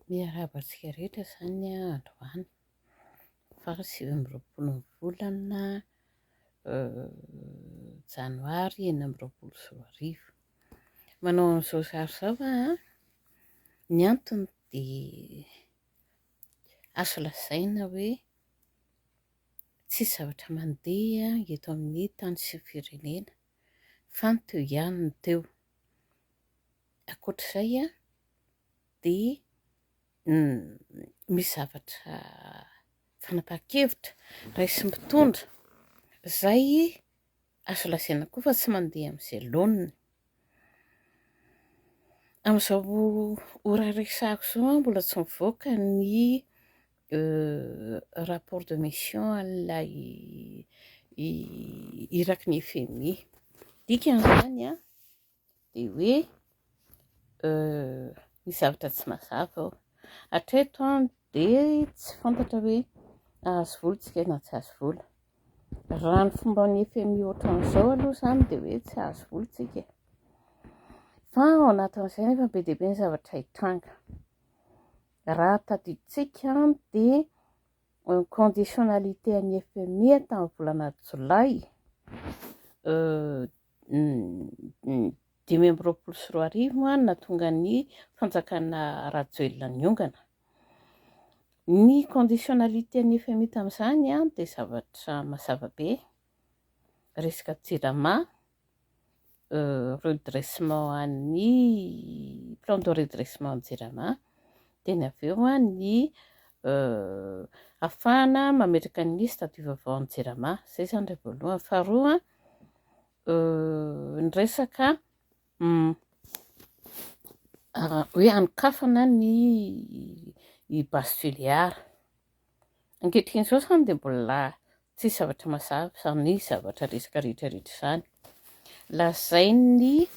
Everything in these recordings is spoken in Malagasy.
Miarahaba antsika rehetra izany androany faha 29 ny volana janoary 2026. Manao an'izao sary izao aho an, ny antony dia azo lazaina hoe tsisy zavatra mandeha eto amin'ny tany sy ny firenena fa ny teo ihany no teo. Ankoatr'izay dia misy zavatra fanapahan-kevitra raisin'ny mpitondra izay azo lazaina koa fa tsy mandeha amin'izay laoniny. Amin'izao ora resahako izao mbola tsy mivoaka ny rapport de mission an'ilay iraky ny FMI. Dikan'izany dia hoe misy zavatra tsy mazava ao. Hatreto dia tsy fantatra hoe hahazo vola isika na tsy hahazo vola. Raha ny fomban'ny FMI ohatran'izao aloha izany dia hoe tsy hahazo vola isika e. Fa ao anatin'izay nefa be dia be ny zavatra hitranga. Raha tadidintsika dia conditionnalité an'ny FMI tamin'ny volana jolay 2025 no nahatonga ny fanjakana Rajoelina niongana. Ny conditionnalité an'ny FMI tamin'izany dia zavatra mazava be, resaka Jirama, redressement an'ny plan de redressement an'ny Jirama, dia ny avy eo ny ahafahana mametraka ny statut vaovao an'ny Jirama. Izay izany ilay voalohany. Faharoa, ny resaka hoe hanokafana ny Base Toliara. Ankehitriny izao izany dia mbola tsisy zavatra mazava izany zavatra resaka rehetrarehetra izany. Lazain'ny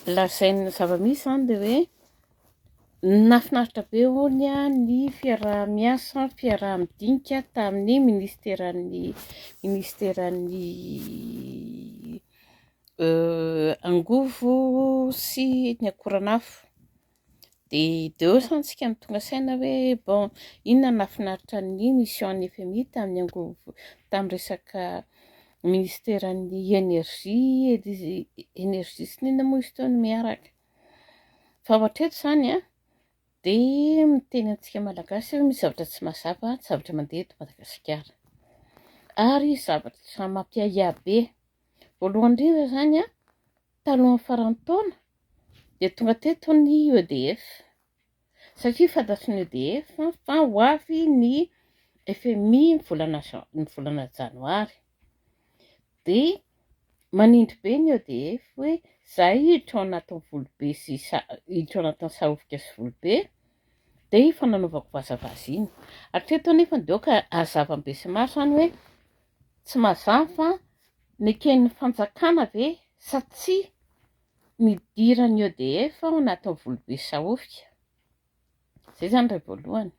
lazain'ny zava-misy izany dia hoe nahafinaritra be hono ny fiaraha-miasa, fiaraha-midinika tamin'ny ministeran'ny angovo sy ny akoranafo. Dia eo izany isika no tonga saina hoe bon, inona no nahafinaritra ny mission an'ny FMI tamin'ny angovo, tamin'ny resaka ministeran'ny énergie, énergie sy ny inona moa izy teo no miaraka. Fa hatreto izany dia miteny antsika Malagasy hoe misy zavatra tsy mazava, zavatra mandeha eto Madagasikara. Ary zavatra mampiahiahy be. Voalohany indrindra izany talohan'ny faran'ny taona dia tonga teto ny EDF. Satria fantatry ny EDF fa ho avy ny FMI ny volana janoary. Dia manindry be ny EDF hoe izahay hiditra ao anatin'ny Volobe sy hiditra ao anatin'ny Sahofika sy Volobe dia efa nanaovako vazavaza iny. Hatreto anefa dia aoka hazava amin'ny besinimaro izany hoe tsy mazava neken'ny fanjakana ve sa tsia nidiran'ny EDF ao anatin'ny Volobe sy Sahofika. Izay izany ilay voalohany.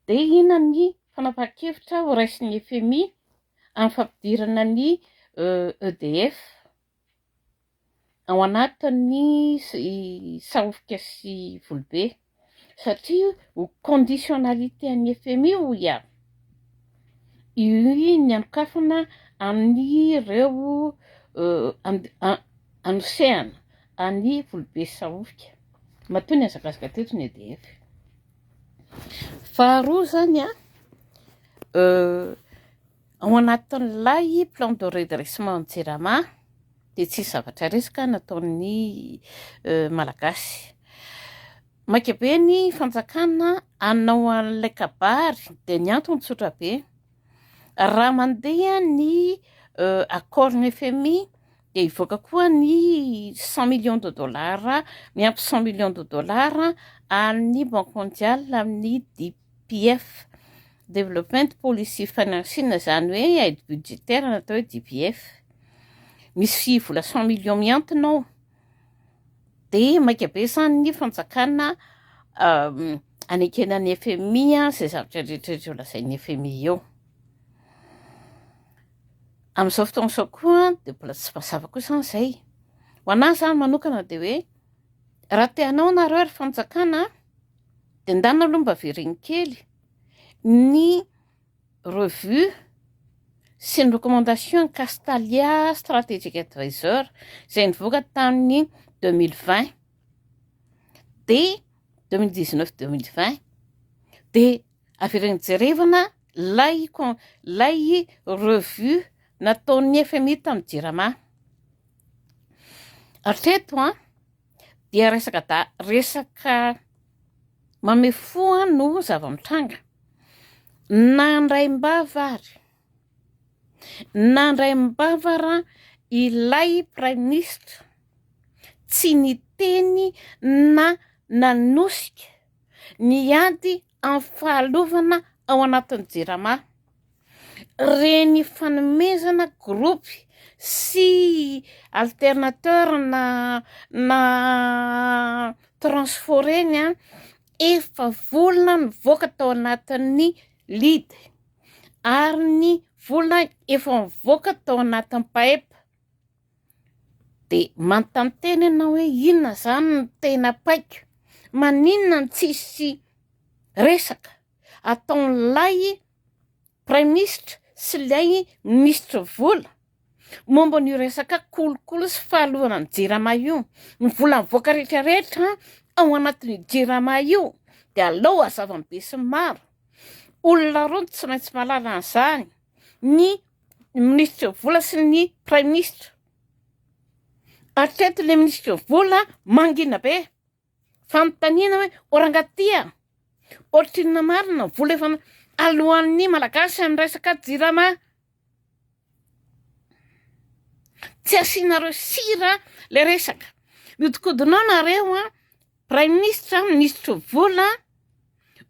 Dia inona ny fanapahan-kevitra ho raisin'ny FMI amin'ny fampidirana ny EDF ao anatin'ny Sahofika sy Volobe? Satria ho conditionnalité an'ny FMI hoy aho io ny hanokafana amin'ireo hanosehana an'ny Volobe sy Sahofika. Matoa nihazakazaka teto ny EDF. Faharoa izany ao anatin'ilay plan de redressement an'ny Jirama dia tsisy zavatra resaka nataon'ny Malagasy. Maika be ny fanjakana hanao an'ilay kabary dia ny antony tsotra be. Raha mandeha ny accord ny FMI dia hivoaka koa ny 100 millions de dollars, miampy 100 millions de dollars an'ny Banque mondiale amin'ny DPF, Development Policy Financing, izany hoe aide budgétaire natao hoe DPF. Misy vola 100 millions miantona ao. Dia maika be izany ny fanjakana hanekena ny FMI izay zavatra rehetrarehetra lazain'ny FMI eo. Amin'izao fotoana izao koa dia mbola tsy mazava koa izany izay. Ho anahy izany manokana dia hoe raha te hanao nareo ry fanjakana. De ndana aloha mba avereno kely ny revue sy ny recommandation Castalia Strategic Advisor izay nivoaka tamin'ny 2020 de 2019 2020, de avereno jerevana lay lay revue nataon'ny FMI tamin'ny Jirama. Hatreto an dia resaka da resaka mamehy fo no zava-mitranga. Nandraim-bava ary nandraim-bava raha ilay praiminisitra tsy niteny na nanosika ny ady amin'ny fahalovana ao anatin'ny Jirama. Reny fanomezana gropy sy alternateur na na transfo reny an, efa vola nivoaka tao anatin'ny lead ary ny vola efa nivoaka tao anatin'ny PAEP. De manontany tena ianao hoe inona zany no tena paika? Maninona no tsisy resaka ataon'ilay praiminisitra sy ilay minisitry ny vola momba an'io resaka kolikoly sy fahalovana ny Jirama io? Ny vola mivoaka rehetrarehetra ao anatin'io Jirama io de aleo hazava amin'ny besinimaro. Olona roa no tsy maintsy mahalala an'izany, ny minisitry ny vola sy ny praiminisitra. Hatreto ilay minisitry ny vola mangina be. Fanontaniana hoe ô rangahy ty a! Ohatrinona marina ny vola efa aloan'ny Malagasy amin'ny resaka jirama? Tsy asianareo sira le resaka. Mihodinkodina ao nareo a, praiminisitra, minisitry ny vola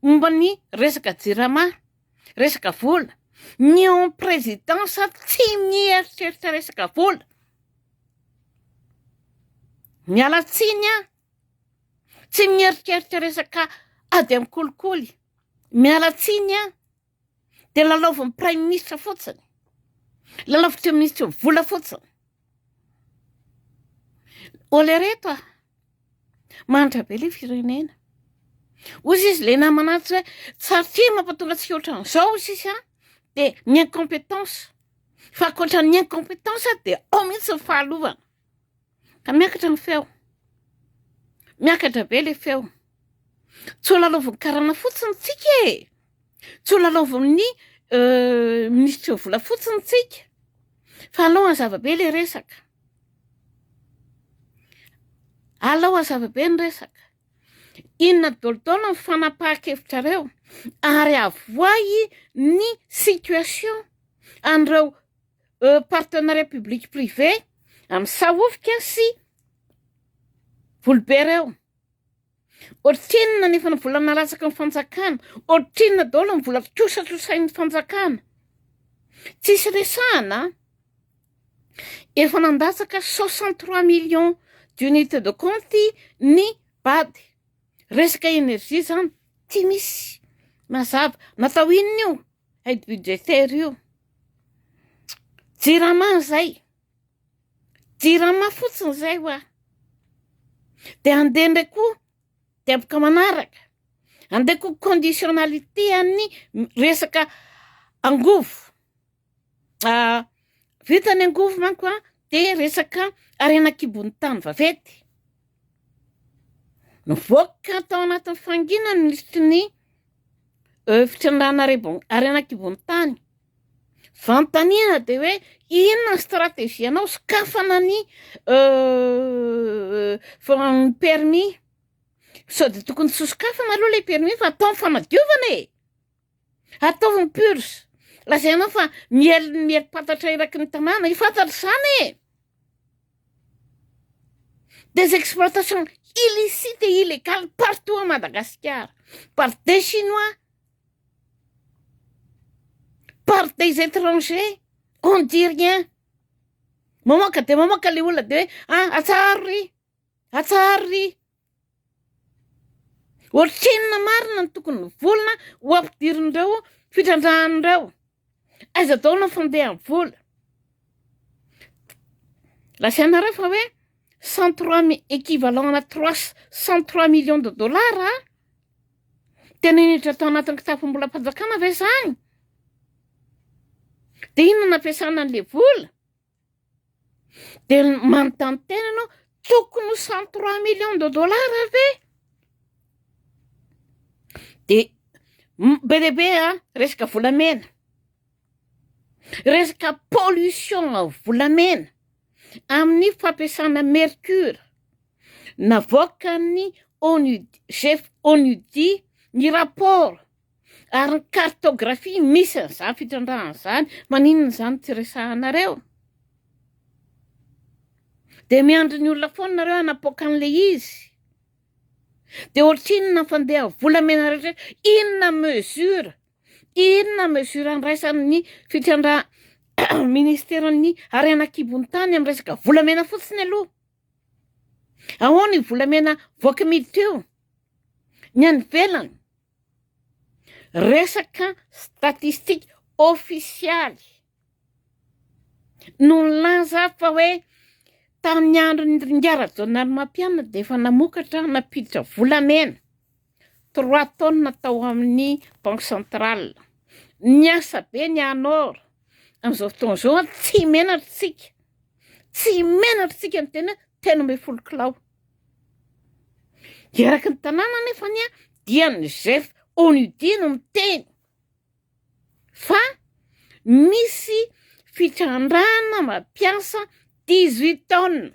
momba ny resaka jirama, resaka vola. Ny ao amin'ny présidence tsy mieritreritra resaka vola. Miala tsiny aho, tsy mieritreritra resaka ady amin'ny kolikoly, miala tsiny aho, de lalaovin'ny praiminisitra fotsiny, lalaovin'ny minisitry ny vola fotsiny. Olona ireto a, mahantra be le firenena. Hoy izy le namana atsy hoe satria mampatonga antsika ohatran'izao hoy sisa de ny incompétence. Fa ankoatra ny incompétence dia ao mihitsy ny fahalovana. Ka miakatra ny feo. Miakatra be le feo. Tsy ho lalaovin'ny karana fotsiny tsika e. Tsy ho lalaovin'ny euh, minisitry ny vola fotsiny tsika. Fa alao hazava be le resaka. Alao hazava be ny resaka. Inona daholo ny fanapahan-kevitrareo ary avoahy ny situation an'ireo partenariat public privé amin'ny Sahofika sy Volobe ireo. Ohatrinona nefa ny vola nalatsaky ny fanjakana, ohatrinona daholo ny vola trosatrosain'ny fanjakana. Tsisy resahana an! Efa nandatsaka 63 millions d'unités de compte ny bad. Resaka énergie zany tsy misy mazava. Natao inona io aide budgétaire io? Jirama zay. Jirama fotsiny zay hoa. De andeha ndray koa teboka manaraka. Andeha koa conditionnalité an'ny resaka angovo. Vita ny angovo manko a, de resaka harena an-kibon'ny tany vaventy. Nivoaka tao anatin'ny fahanginana ny minisitry ny fitrandrahana harena an-kibon'ny tany. Fanontaniana de hoe inona ny stratégie anao sokafana ny ny permis? Sao de tokony tsy hosokafana aloha le permis fa atao ny fanadiovana e! Ataovy ny purge. Lazainao fa miely mieli-patatra eraky ny tanàna. Io fantatra izany e! Des exploitations illicites et illégales partout à Madagascar par des chinois, par des étrangers, on dit rien. Mamoaka de mamoaka le olona de hoe ah atsaharo ry, atsaharo ry. Ohatrinona marina ny tokony vola ho ampidirin'ireo fitrandrahana ireo? Aiza daholo ny fandehan'ny vola? Lazainareo fa hoe 103 équivalent à 303 millions de dollars. Tena niditra tao anatin'ny kitapom-bolam-panjakana ve izany? Dia inona nampiasana an'ilay vola? Dia manontany tena ianao, tokony ho 103 millions de dollars ve? Dia be dia be an, resaka volamena, resaka pollution volamena amin'ny fampiasana mercure navoakan'ny ONU, chef ONUDI ny rapport ary ny cartographie misy an'izany fitrandrahana izany, maninona izany tsy resahanareo? Dia miandry ny olona foana nareo hanapoaka an'ilay izy. Dia ohatrinona ny fandeha volamena rehetra, inona mesure, inona mesure andraisan'ny fitrandraha ministeran'ny harena an-kibon'ny tany amin'ny resaka volamena fotsiny aloha? Ahoana io volamena voaka miditra io? Ny any ivelany, resaka statistique ofisialy no nilaza fa hoe tamin'ny andron'i Ingahy Rajaonarimampianina dia efa namokatra nampiditra volamena trois tonnes tao amin'ny banque centrale. Niasa be ny ANOR, amin'izao fotoana izao tsy menatra isika. Tsy menatra isika miteny hoe 13 kilao. Eraky ny tanàna anefa anie dia ny GEF ONUDI no miteny fa misy fitrandrahana mampiasa 18 tonnes,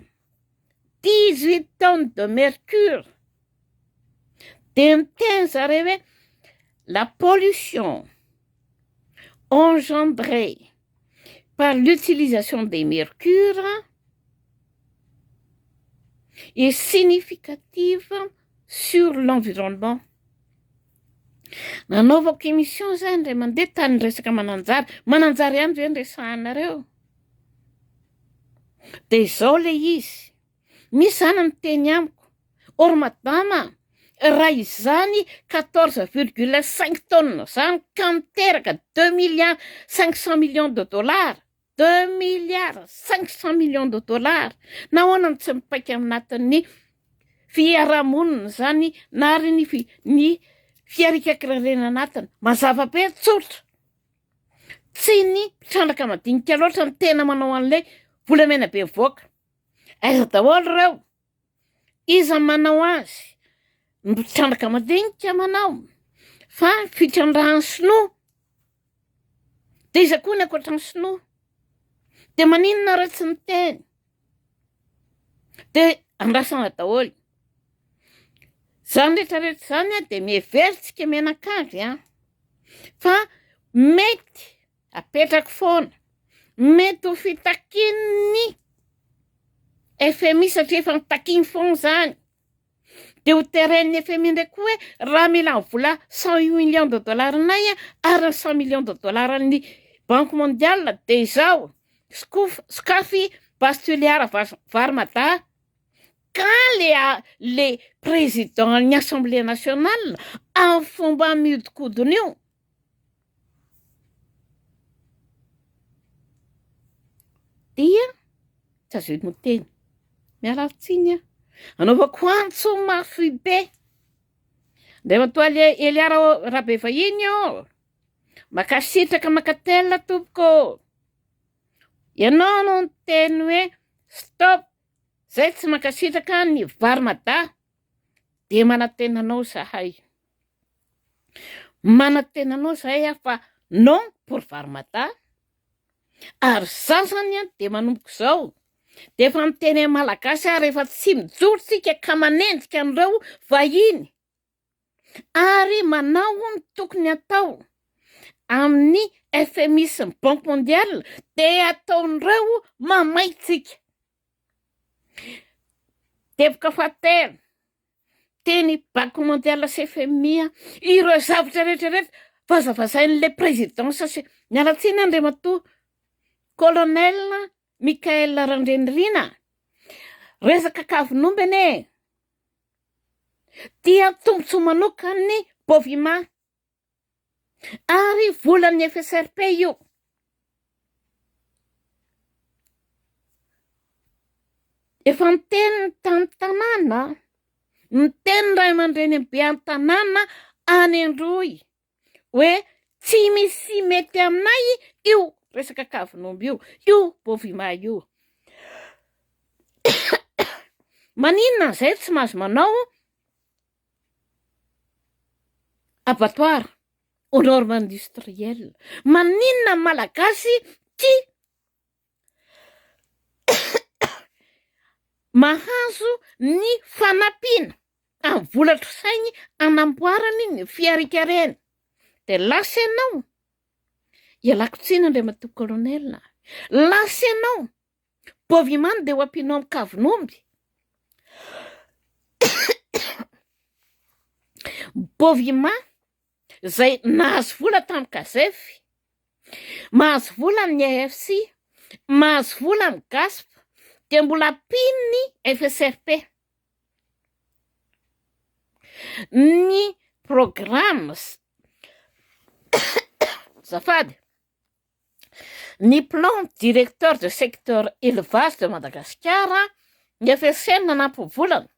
18 tonnes de mercure. Dia miteny zareo hoe la pollution engendrée par l'utilisation des mercure est significative sur l'environnement. Nanaovako émission zay indray mandeha tany resaka Mananjary, Mananjary ihany ve no resahanareo? De izao le izy, misy zany miteny amiko, or madama raha izany 14 virgule 5 tonnes zany ka miteraka deux milliards 500 millions de dollars, deux milliards 500 millions de dollars, nahoana no tsy mipaika anatin'ny fiarahamonina zany na ary ny fi- ny fiarikakirarena anatiny? Mazava be, tsotra, tsy ny mpitrandraka madinika loatra no tena manao an'ilay volamena be mivoaka. Aiza daholo ireo? Iza manao azy? Ny mpitrandraka madinika manao fa fitrandrahan'ny sinoa. De iza koa ny ankoatran'ny sinoa? De maninona nareo tsy miteny? De andrasana daholo. Zany rehetrarehetra zany a de miheverintsika mianakavy a fa mety apetrako foana, mety ho fitakian'ny FMI satria efa notakiany foana zany, de ho teren'ny FMI ndray koa hoe raha mila ny vola 108 millions de dollars nay ary ny 100 millions de dollars an'ny banque mondiale de izao skof- sokafy base Tuléar vas- Vary Mada ka le a- le président ny assemblée nationale amin'ny fomba mihodinkodina io Dia tsy azo inoan-teny. Miala tsiny aho. Anaovako antso mafy be. Andriamatoa Elia Rabevahiny ô! Mankasitraka mankatelina tompoko ô! Ianao no niteny hoe stop, zay tsy mankasitraka ny vary mada dia manantena anao zahay. Manantena anao zahay aho fa non pour vary mada ary za zany an de manomboka izao de efa miteny amin'ny malagasy aho rehefa tsy mijoro tsika ka manenjika an'ireo vahiny ary manao ny tokony atao amin'ny FMI sy ny banque mondiale de ataon'ireo mamay tsika. Teboka fahatelo. Teny Banque mondiale sy FMI ireo zavatra rehetra rehetra vazavazain'ilay présidence sy miala tsiny Andriamatoa Colonel Michael Randrianirina resaka kavin'omby anie dia tombontsoa manokan'ny Bovima Ary volan'ny FSRP io. Efa niteny ny tany tanàna, niteny ny ray aman-dreny be an-tanàna any Androy hoe tsy misy mety aminay io resaka kavin'omby io, io Bovima io. Maninona izay tsy mahazo manao abattoir aux normes industrielles? Maninona ny Malagasy tia mahazo ny fanampiana amin'ny vola trosainy hanamboarany ny fiarikareny? Dia lasa ianao, ialako tsiny Andriamatoa Colonel a, lasa ianao Bovimany dia ho ampianao amin'ny kavin'omby. Bovima izay nahazo vola tamin'ny Kazef, mahazo vola amin'ny AFC, mahazo vola amin'ny Gasp, dia mbola ampian'ny FSRP. Ny programmes, azafady. Ny plan directeur de secteur élevage de Madagascar, ny FSM nanampy volana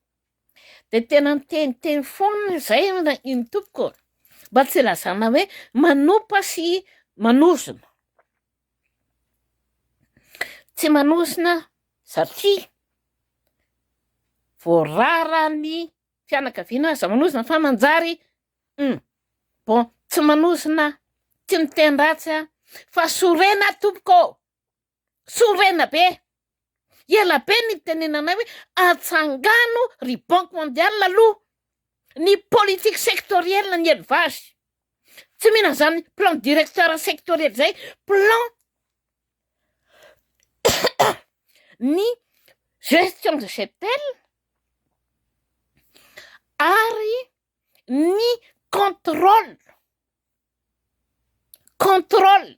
dia tena niteniteny foana izay iny tompoko mba tsy ilazana hoe manopa sy manozona. Tsy manozona satria voarara ny fianakaviana aza manozona fa manjary Hum bon tsy manozona tsy miteny ratsy aho fa sorena tompoko ô! Sorena be! Ela be ny nitenenanay hoe atsangano ry banque mondiale aloha ny politique sectorielle ny élevage, tsy mino an'izany plan directeur sectoriel zay, plan ny gestion de cheptel ary ny contrôle, contrôle,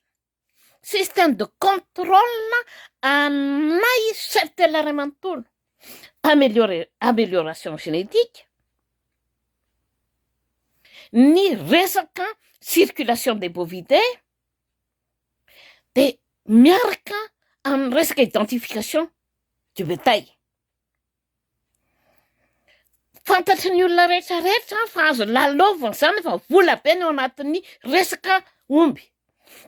système de contrôle anay cheptel iray manontolo, améliorer, amélioration génétique, ny resaka circulation des bovidés de miaraka amin'ny resaka identification du bétail. Fantatry ny olona rehetra rehetra fa azo lalaovina izany fa vola be ny ao anatin'ny resaka omby.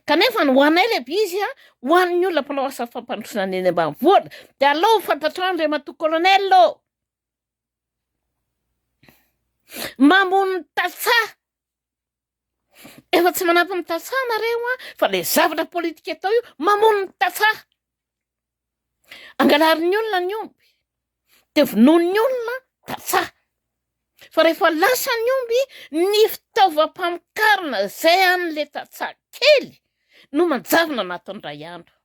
Kanefa ny ho anay le bizy a, ho an'ny olona mpanao asa fampandrosoana ny eny ambanivohitra dia aleo ho fantatrao Andriamatoa Colonel ô! Mamono ny tantsaha, efa tsy manampy ny tantsaha nareo a, fa le zavatra politika atao io mamono ny tantsaha. Angalarin'ny olona ny omby dia vonoin'ny olona tantsaha. Fa rehefa lasa ny omby, ny fitaovam-pamokarana izay an'ilay tantsaha kely no manjavona anatin'ny iray andro.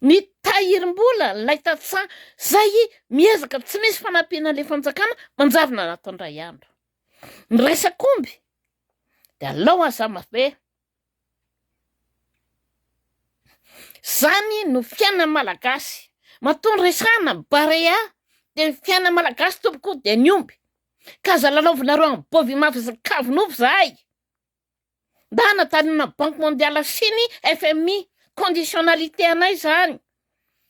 Ny tahirim-bola ilay tantsaha izay miezaka tsy misy fanampiana ilay fanjakana manjavona anatin'ny iray andro. Ny resak'omby dia alao aza mafy be. Zany no fiainan'ny Malagasy. Matoa resahana Barea dia ny fiainan'ny Malagasy tompoko dia ny omby. Ka aza lalaovinareo amin'ny bovimafy sy kavin'ovy zahay. Ndana taninona Banque mondiale sy ny FMI. Conditionnalité anay zany.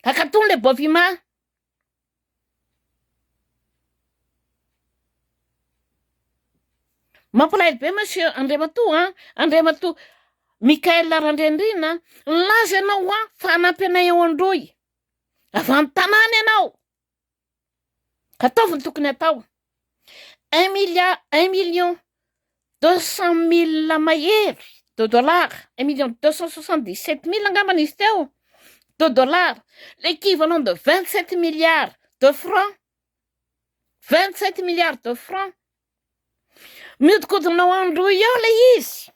Akatony le bovima. Mampalahelo be monsieur Andriamatoa an, Andriamatoa Michael Randrianirina an, nilaza ianao hoa fa hanampy anay ao Androy, avy any tanàna ianao, ataovy ny tokony hatao, un milliard, un million 200 000 mahery de dollars, 1 277 000 angambany izy teo de dollars, l'équivalent de 27 milliards de francs, 27 milliards de francs. Miodikodina ao Androy ao ilay izy.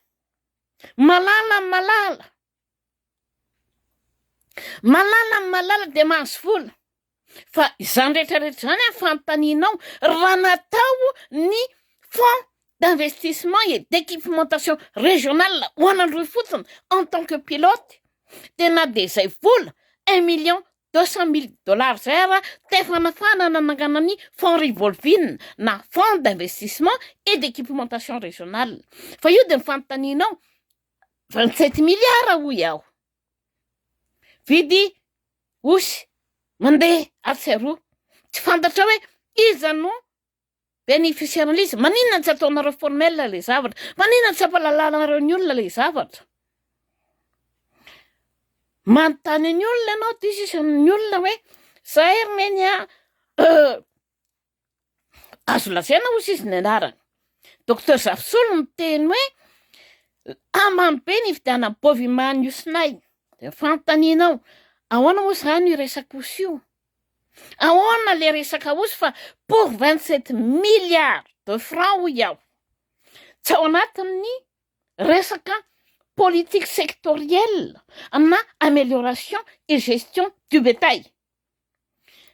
Malala ny malala. Malala ny malala dia mahazo vola. Fa izany rehetra rehetra izany an fanontanianao raha natao ny fonds d'investissement et d'équipementation régionale ho an'Androy fotsiny en tant que pilote dia na dia izay vola 1 200 000 dollars izay ara tefanafana nanangana ny fonds revolving na fonds d'investissement et d'équipementation régionale. Fa io dia ny fanontanianao 27 milliards hoy aho. Vidy osy mandeha atsy aroa tsy fantatra hoe iza no. Bénéficiaire an'ilay izy, maninona no tsy ataonareo formel ilay zavatra, maninona no tsy ampahalalanareo ny olona ilay zavatra? Manontany ny olona ianao, diso izy ny olona hoe zahay ry neny a, azo lazaina hozy izy ny anarany, Docteur Zafisolo miteny hoe amany be ny hividianana Bovima ny osinay, de fanontanianao, ahoana moa zany io resaka osy io? Ahoana le resaka osy fa pour 27 milliards de francs hoy aho, tsy ao anatin'ny resaka politique sectorielle na amélioration et gestion du bétail.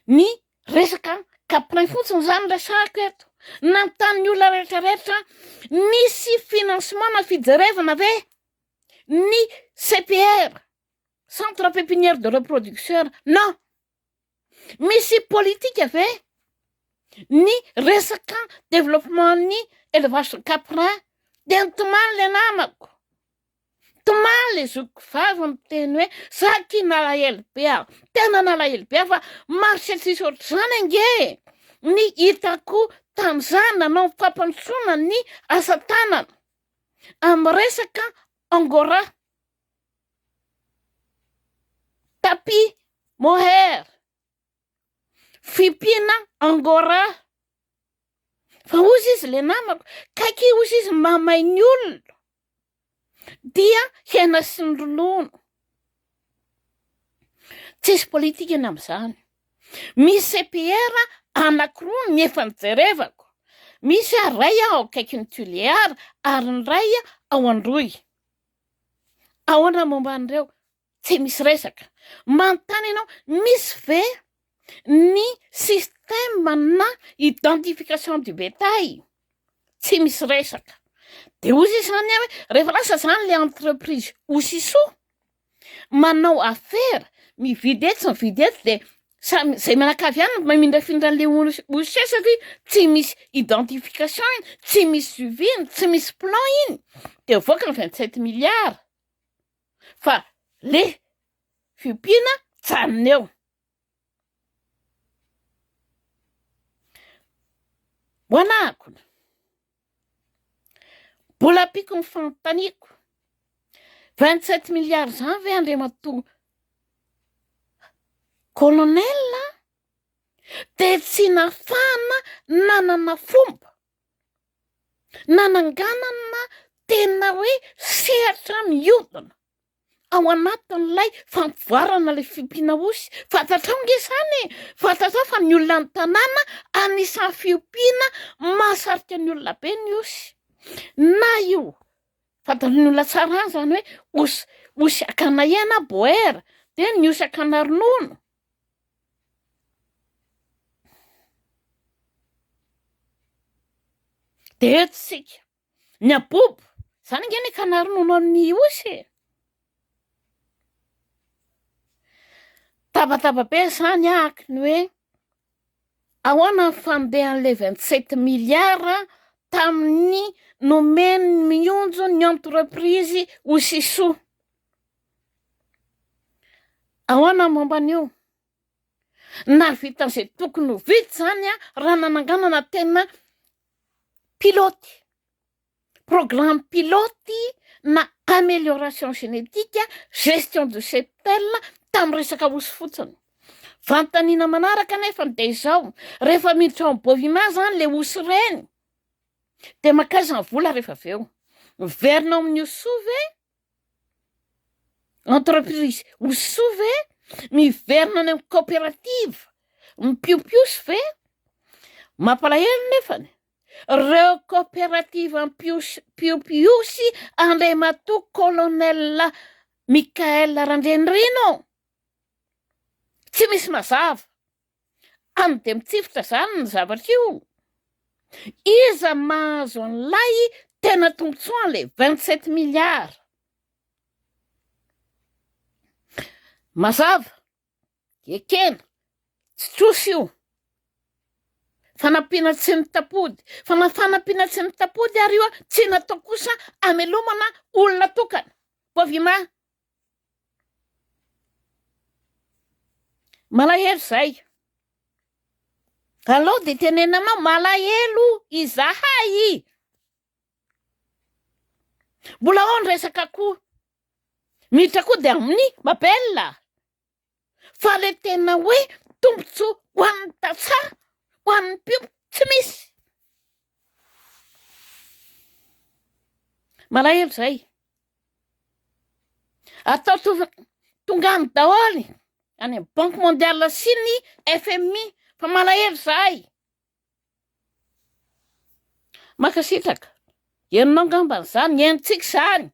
Ny resaka caprin fotsiny zany resahako eto. Nanontany ny olona rehetra rehetra nisy financement na fijerevana ve ny CPR, centre pépinière de reproducteur, non. Misy politika ve ny resaka développement ny élevage caprin? Dia nitomany le namako, tomany le zokiko vavy miteny hoe za akia nalahelo be aho, tena nalahelo be aho fa marché tsisy ohatr'izany ange ny hitako tamin'izany nanao ny fampandrosoana ny asa tanana amin'ny resaka angora. Tapis mohair, fimpina angora. Fa hozy izy le namako, kaiky hozy izy mamay ny olona dia hena sy ny ronono. Tsisy politikany amin'izany. Misy CPR anankiroa ny efa nijerevako. Misy iray ao akaikin'ny Tuléar ary ny iray ao Androy. Ahoana momba an'ireo? Tsy misy resaka. Manontany ianao, misy ve ny système na identification du bétail? Tsy misy resaka. De hozy izany aho hoe, rehefa lasa zany le entreprise Osisoa, manao afera, mividy etsy mividy etsy de samy zay mianakavy ihany no mamindrafindra an'le Osisoa satria tsy misy identification iny, tsy misy suivi iny, tsy misy plan iny, de mivoaka ny 27 milliards. Fa le fiompiana janona eo. Ho anahako, mbola ampiako ny fanontaniako, 27 milliards zany ve Andriamatoa Colonel de tsy nafahana nanana fomba nananganana tena hoe sehatra miodina ao anatin'ilay fampivoarana ilay fiompiana osy. Fantatrao nge izany e! Fantatrao fa ny olona any tanàna anisan'ny fiompiana mahasarika ny olona be ny osy. Na io fantatry ny olona tsara any izany hoe osy osy akana hena boer, dia ny osy akana ronono. Dia eto isika, ny abobo, izany ange ny akana ronono amin'ny osy e! Tabataba be izany ahaky ny hoe ahoana ny fandehan'ilay 27 milliards tamin'ny nomen'ny mionjo ny entreprise Osisoa. Ahoana ny momba an'io? Nahavita an'izay tokony ho vita izany raha nananganana tena pilote, programme pilote na amélioration génétique, gestion du cheptel tamin'ny resaka osy fotsiny. Fanontaniana manaraka anefa dia izao, rehefa miditra ao amin'ny Bovima izany ilay osy ireny, dia mankaiza ny vola rehefa avy eo? Miverina ao amin'ny Osoa ve? Entreprise Osoa ve? Miverina any amin'ny coopérative mpiompiosy ve? Mampalahelo nefany, reo coopérative mpiosy mpiompy osy Andriamatoa Colonel Michael Randrianirina ô! Tsy misy mazava. Any dia mitsifotra zany ny zavatra io. Iza mahazo an'ilay tena tombontsoa an'ilay 27 milliards? Mazava, ekena, tsy trosa io. Fanampiana tsy mitapody, fa na fanampiana tsy mitapody ary io tsy natao kosa hamelomana olona tokana. Bovima. Malahelo zay. Alao dia tenenina aminao, malahelo izahay. Mbola ao ny resaka akoho. Miditra koa dia amin'ny Mabel. Fa le tena hoe tombontsoa ho an'ny tantsaha, ho an'ny mpiompy tsy misy. Malahelo zay. Atao tonga any daholo any amin'ny Banque mondiale sy ny FMI fa malahelo zahay. Mankasitraka. Henonao angambany izany, henontsika izany.